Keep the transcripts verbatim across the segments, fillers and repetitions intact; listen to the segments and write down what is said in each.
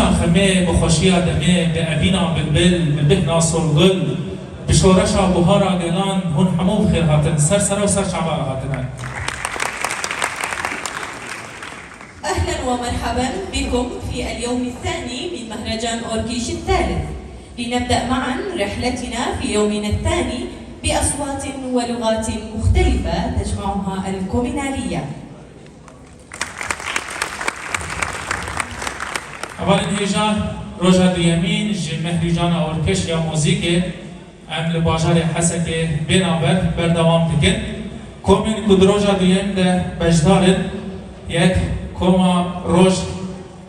Xemê, bi xweşiya demê, bi evîna bilbil, bi bihna sorgul, bi şoreşa buhara gelan hûn hemû bi xêr hatin. Ser sera û ser çava re hatine. أهلًا ومرحبا بكم في اليوم الثاني من مهرجان أوركيش الثالث. لنبدأ معا رحلتنا في يومنا الثاني بأصوات ولغات مختلفة تجمعها الكومينالية. Hevalên hêja, roja duyemîn ji Mehrîcana Orkeş ya Muzîkê em li bajarê Hesekê bênaber berdewam dikin. Komên ku di roja duyem de beşdar in, yek Koma Roj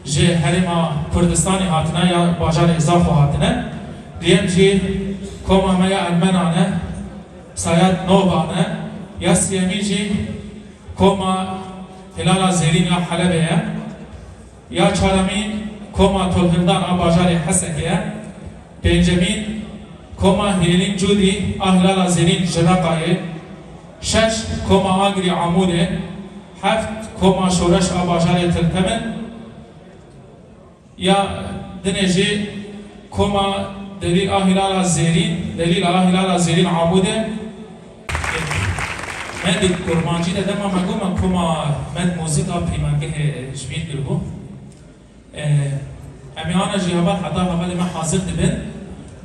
ji Herêma Kurdistanê hatine ya bajarê Zaxo hatine, duyem jî Koma me ya Ermenan e, Sayat Nova ne, ya siyemîn jî Koma Hilala Zêrîn ya Helebê ye. Ya çaramîn Koma Tolhildan a bajarê Hesekê ye. Pêncemîn Koma Hêlîn Cûdî a Hilala Zêrîn ji Reqayê. Şeş Koma Agirî Amûdê. Heft Koma Şoreş a bajarê Til Temin. Ya dinê jî Koma Delîl a Hilala Zêrîn, Delîl a Hilala Zêrîn Amûdê. Me di kurmancî de dema me got me Koma me di muzîka pîmangehê ji bîr kiribû. E, em ê ana jî heval heta hevalê me hazir dibin.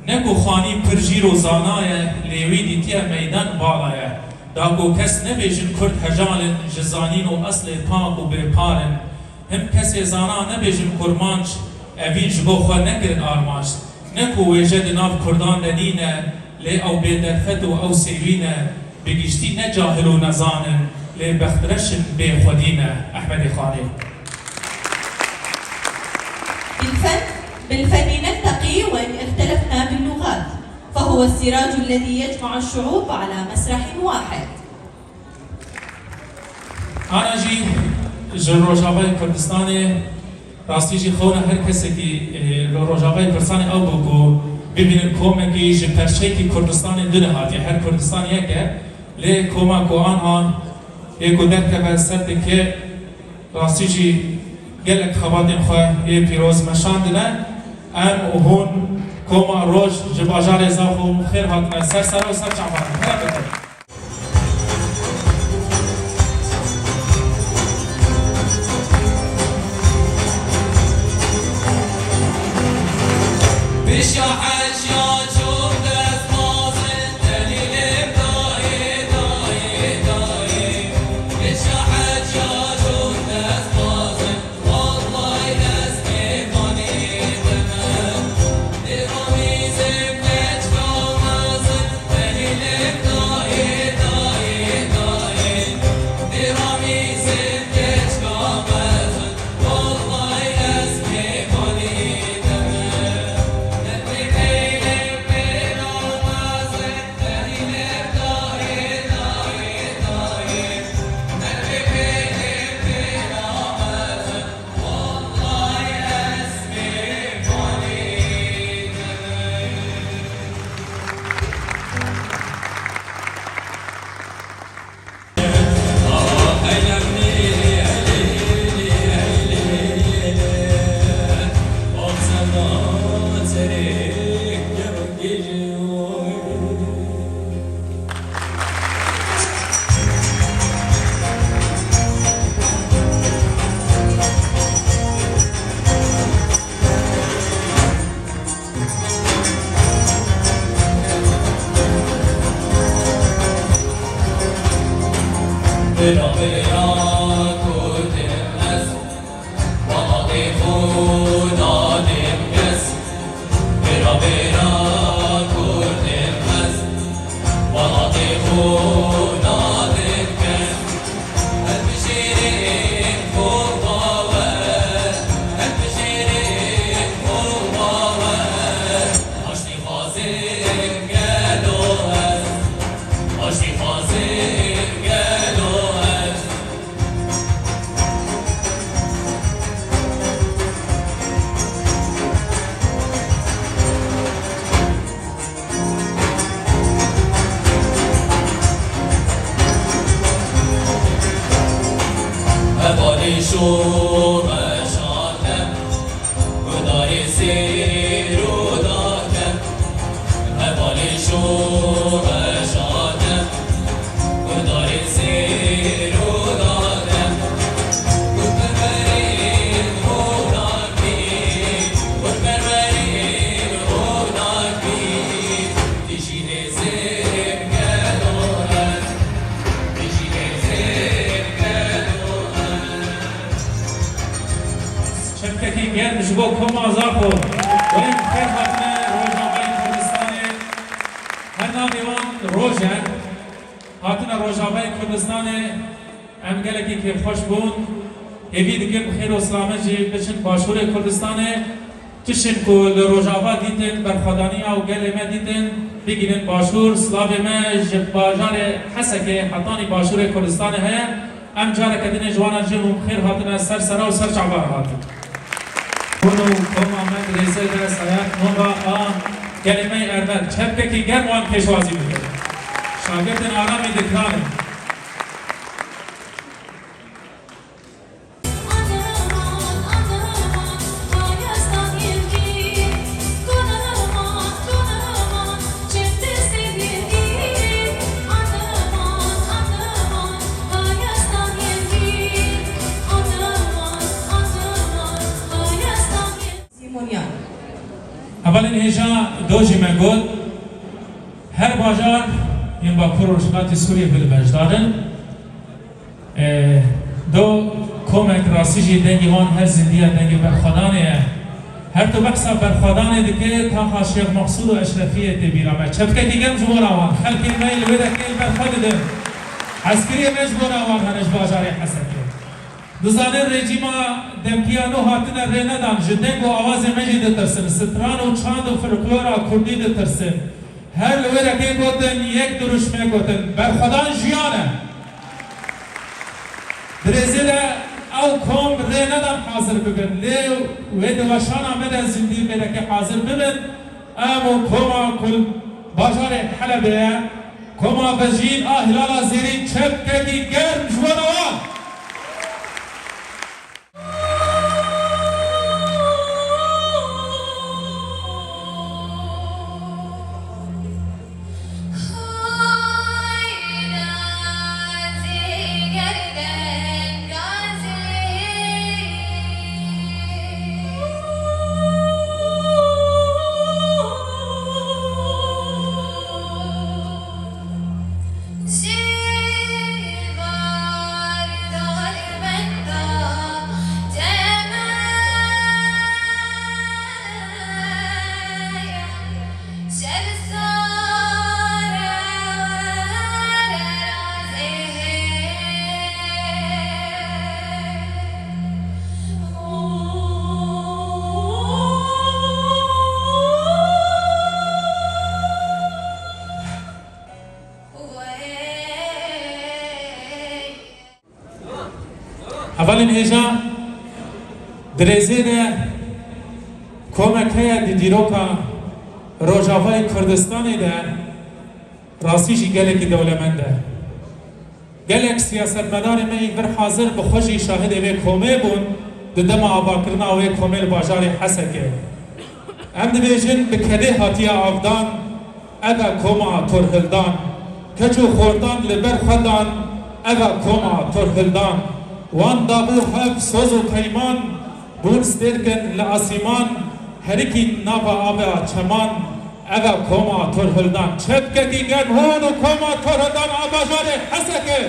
Ne ku xanî pir jîr û zana ye, lê wî dîtiye meydan vala ye. Da ku kes nebêjin Kurd hecal in, ji zanîn û eslê pak û bêpar in. Him kesê zana nebêjin kurmanc, evîn ji bo xwe nekirin armanc. Ne ku wêje di nav Kurdan de nîne, lê ew bêderfet û ew sêwî ne, bi giştî ne cahil û nezan in, lê bextreş in bê xwedî ne. Ehmedê Xanî. بالفن، بالفن نلتقي وإن اختلفنا باللغات، فهو السراج الذي يجمع الشعوب على مسرح واحد. Ana jî ji Rojavayê Kurdistanê, rastî jî xewna her kesekî, e, li Rojavayê Kurdistanê ew bû ku bibînin komekî ji perçeyekî Kurdistanê dune hatiye. Her Kurdistan yek e, lê koma ku anha yê ku derkeve ser dike, rastî jî gelek xebatên xwe yê pîroz meşandine. Em û hûn Koma Roj ji bajarê Zaxo xêr hatine ser sera û ser çavan. Xêr bikin. Çepkekî germ ji bo koma Zaxo. Wê bi xêr hatine Rojavayê Kurdistanê. Her navê wan roj e. Hatine Rojavayê Kurdistanê. Em gelekî kêfxweş bûn. Hêvî dikim bi xêr û silamet jî biçin Başûrê Kurdistanê. Tiştên ku li Rojava dîtin, berxwedaniya û gelê me dîtin, bigihînin Başûr. Silavê me ji bajarê Hesekê hetanî Başûrê Kurdistanê heye. Em careke din ê ji wan re jî hûn bi xêr hatine ser sera û ser çava re hatin. Hûn û koma me di rêzê de Sayat Nova a gelê me yê Ermen çepkekî germ wan pêşwazî bikin. Şagirtên Aramî Dikranê. Hevalên hêja do jî me got, her bajar yên Bakur û Rojhilatê Sûriyê bi li bejdan in. E, do komek rastî jî dengê wan her zindî ye, dengê berxwedanê ye. Her tu behsa berxwedanê dike, taxa Şêx Mexsûd û Eşrefiyê tê bîra me. Çepkekî germ ji bona wan. Xelkê me yê li wê derkê li ber xwe didin. Eskeriyê me ji bona wan hene ji bajarê Hesekê. Dizanin rejîma demkî ya nû hatine rê nedan, ji deng û awazê me jî ditirsin. Stran û çand û folklora kurdî ditirsin. Her li wê derkê gotin, yek dirûşmê gotin, berxwedan jiyan e. Di rêzê de ew kom rê nedan hazir bibin, lê wê di weşana me de zindî mêrekê hazir bibin. Em û koma ku li bajarê Helebê ye, koma Vejîn a Hilala Zêrîn çepkekî germ ji bona wan. Hevalên hêja, di rêzê de komek heye di dîroka Rojavayê Kurdistanê de, rastî jî gelekî dewlemend e. Gelek siyasetmedarê me yê vir hazir bi xwe jî şahidê vê komê bûn, di dema avakirina wê komê li bajarê Hesekê. Em dibêjin bi kedê hatiye avdan, ev e koma Torhildan. Keç û xortan li ber xwe dan, ev e koma Torhildan. Wan dabû hev soz û peyman, bûn stêrkin li asîman, herikîn nava ava çeman, ev e koma Torhildan. Çepkekî germ hûn û koma Torhildan a bajarê Hesekê.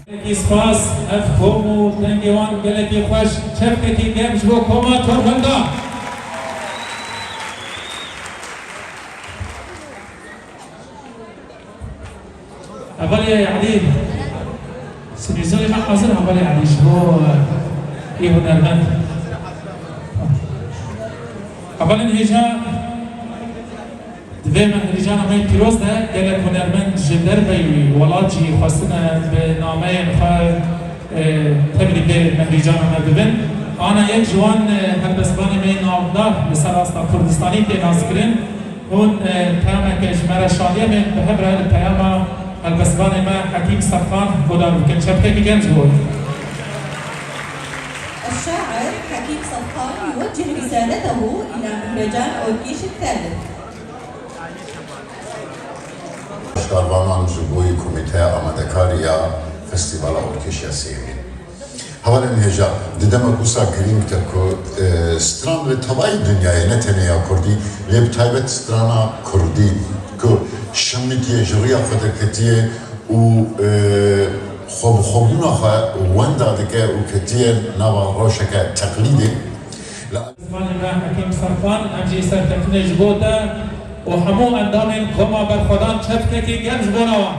Gelekî spas, ev kom û dengê wan gelekî xweş, çepkekî germ ji bo koma Torhildan. Hevalê Elî, sibîzorê me hazir hevalê Elî ji bo, e, Hunermend. Hevalên hêja, di vê mehrîjana me pîroz de gelek hunermend ji derveyî wî welat jî xwestine bi nameyên xwe, e, tevlî vê mehrîjana me bibin. Ana yek ji wan, e, helbestvanê me yê navdar li ser asta Kurdistanî tê naskirin. Hûn, e, peyameke ji me re şandiyê bên, bi hev re li peyama helbestvanê me Hekîm Serkan guhdar bikin. Çepkekî germ ji bo. الشاعر حكيم صفان يوجه رسالته إلى مهرجان أوركيش الثالث. Beşdarvanan ji bo komîteya amadekar ya Festîvala Orkêşa Sêyemîn. Hevalên hêja, di demek wisa girîng de ku, e, stran li tevayî dinyayê, ne tenê ya kurdî, lê bi taybet strana kurdî ku şimitiyê ji rûya xwe derketiye û, e, xwebixwebûna xwe wenda dike û ketiye nava rewşeke teqlîdê. Li Zimanê me Hekîm Serkan, em jî serkeftinê ji bo te û hemû endamên Koma Berxwedan çepkekî germ ji bona wan.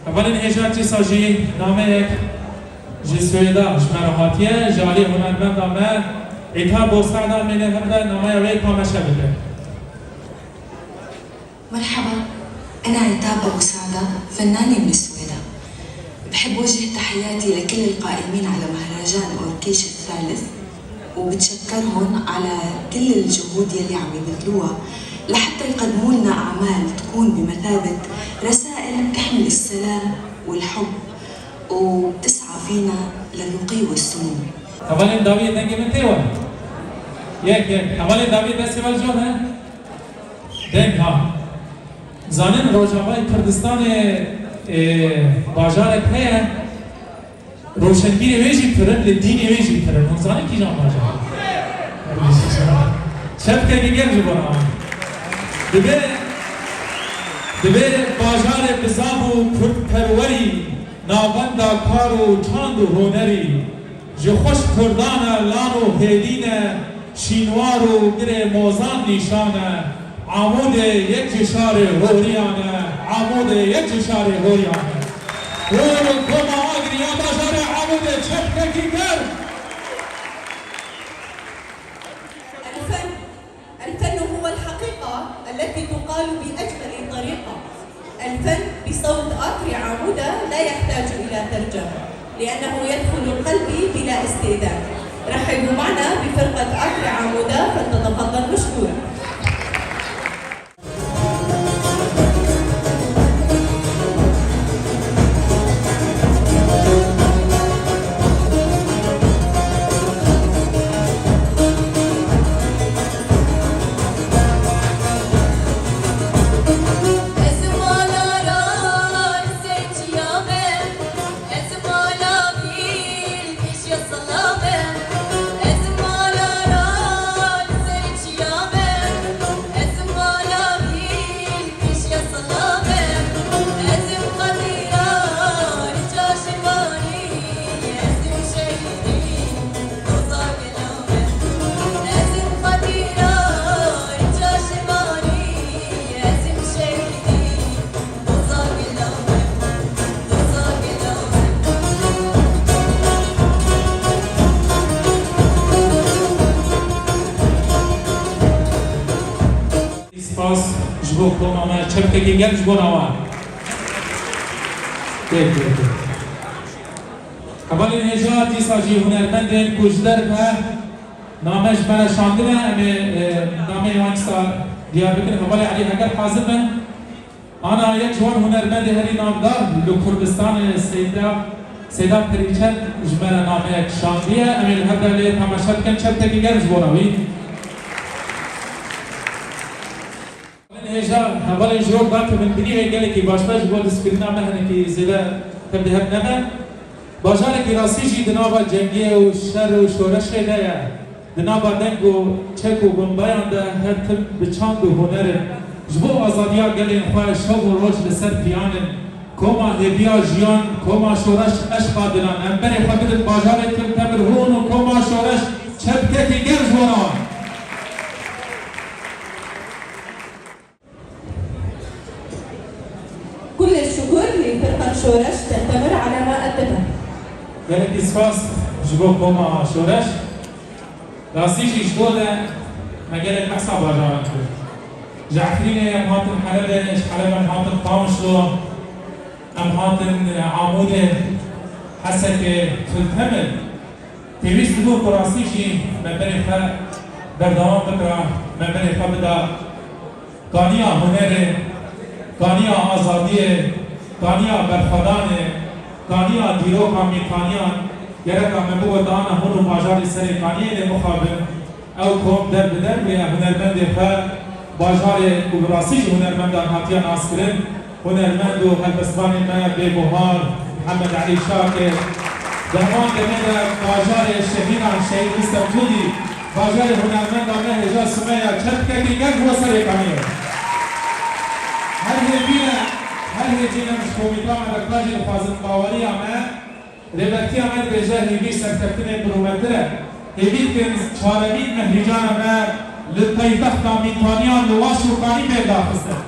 Hevalên hêja, dîsa jî nameyek ji Swêda ji me re hatiye, ji alî hunermenda me Îta Bosada mêne hev de nameya wê tameşe bike. مرحبا، أنا عتاب أبو سعدة، فنانة من السويدة. بحب أوجه تحياتي لكل القائمين على مهرجان أوركيش الثالث، وبتشكرهم على كل الجهود يلي عم يبذلوها لحتى يقدموا لنا أعمال تكون بمثابة رسائل بتحمل السلام والحب، وبتسعى فينا للرقي والسمو. Hevalên dawî dengê min tê we? Yek, yek. Hevalên dawî destê we li cem he? Deng ha. Zanin Rojavayê Kurdistanê, e, bajarek heye, roşenbîrê wê jî pir in, li dînê wê jî pir in. Hûn zanin kîjan bajar? Çepkekî germ ji bo wan. Divê, divê bajarê bizav û kurdperwerî, navenda kar û çand û hunerî, ji xweş kurdan e lan û hêdîn e, şînwar û girê mozan nîşan e, Amûdê yek ji şarê horiyan e, Amûdê yek ji şarê horiyan e. Hûn û Koma Agirî ya bajarê Amûdê çepkekî germ. الفن هو الحقيقة التي تقال بأجمل طريقة. الفن بصوت آكري عمودة لا يحتاج إلى ترجمة، لأنه يدخل قلبي بلا استئذان. رحبوا معنا بفرقة آكري عمودة، فلتتفضل مشكورا. Koma me çepkekî gel ji bona wan. Pêk, pêk, pêk. Hevalên hêja dîsa jî hunermendên ku ji derve name ji me re şandine, em ê, e, nameyê wan dîsa diyar bikin. Hevalê Elî Heger hazir bin. Ana yek ji wan hunermendê herî navdar li Kurdistanê Seyda, Seyda Perîçet ji me re nameyek şandiye. Em ê li hev re lê temaşe bikin, çepkekî germ ji bona wî. Hêja hevalên ji rok dakevin, binî wê gelekî baş be, ji bo dizkirina me hinekî zêde tev di hev nebe. Bajarekî rastî jî di nava cengê û şer û şoreşê de ye. Di nava deng û çek û bombeyan de her tim bi çand û huner in. Ji bo azadiya gelên xwe şev û roj li ser piyan in. Koma hêviya jiyan, koma şoreş eşqa dilan. Em berê xwe bidin bajarê Til Temir Hûn û koma şoreş çepkekî germ ji wan. كل الشكر لفرقة شورش تلتمر على ما قدمت. Gelekî spas ji bo koma şoreş. Rastî jî ji bo de me gelek behsa bajaran kir. Ji Efrînê em hatin Helebê, ji Helebê em hatin Qamişlo, em hatin, e, Amûdê, Hesekê, Til Temir. Pêwîst dibû ku rastî jî me berê xwe berdewam bikira, me berê xwe bida kaniya hunerê, kaniya azadiyê, kaniya berxwedanê, kaniya dîroka mîtaniyan. Gereka me bigot ana hûn û bajarê Serê Kaniyê lê mixabin, ew kom der bi der bûye hunermendê xwe, bajarê ku bi rastî jî hunermendan hatiye naskirin. Hunermend û helbestvanê me bêguhar Mihemed Elî Şakir, di heman demê de bajarê şehîdan Şehîd Rîstem Cûdî, bajarê hunermenda me hêja Sumeya çepkekî gel bo Serê Kaniyê. Her hêvî ne, her hêvî ne ji komîta me re ka jî dixwazin baweriya me, Rêbertiya me dibêje hêvî serkeftinê bi rûmetir e. Hêvî dikin çaremîn mehrîcana me li paytexta Mîtaniyan li Waş û Kanî bê daxistin.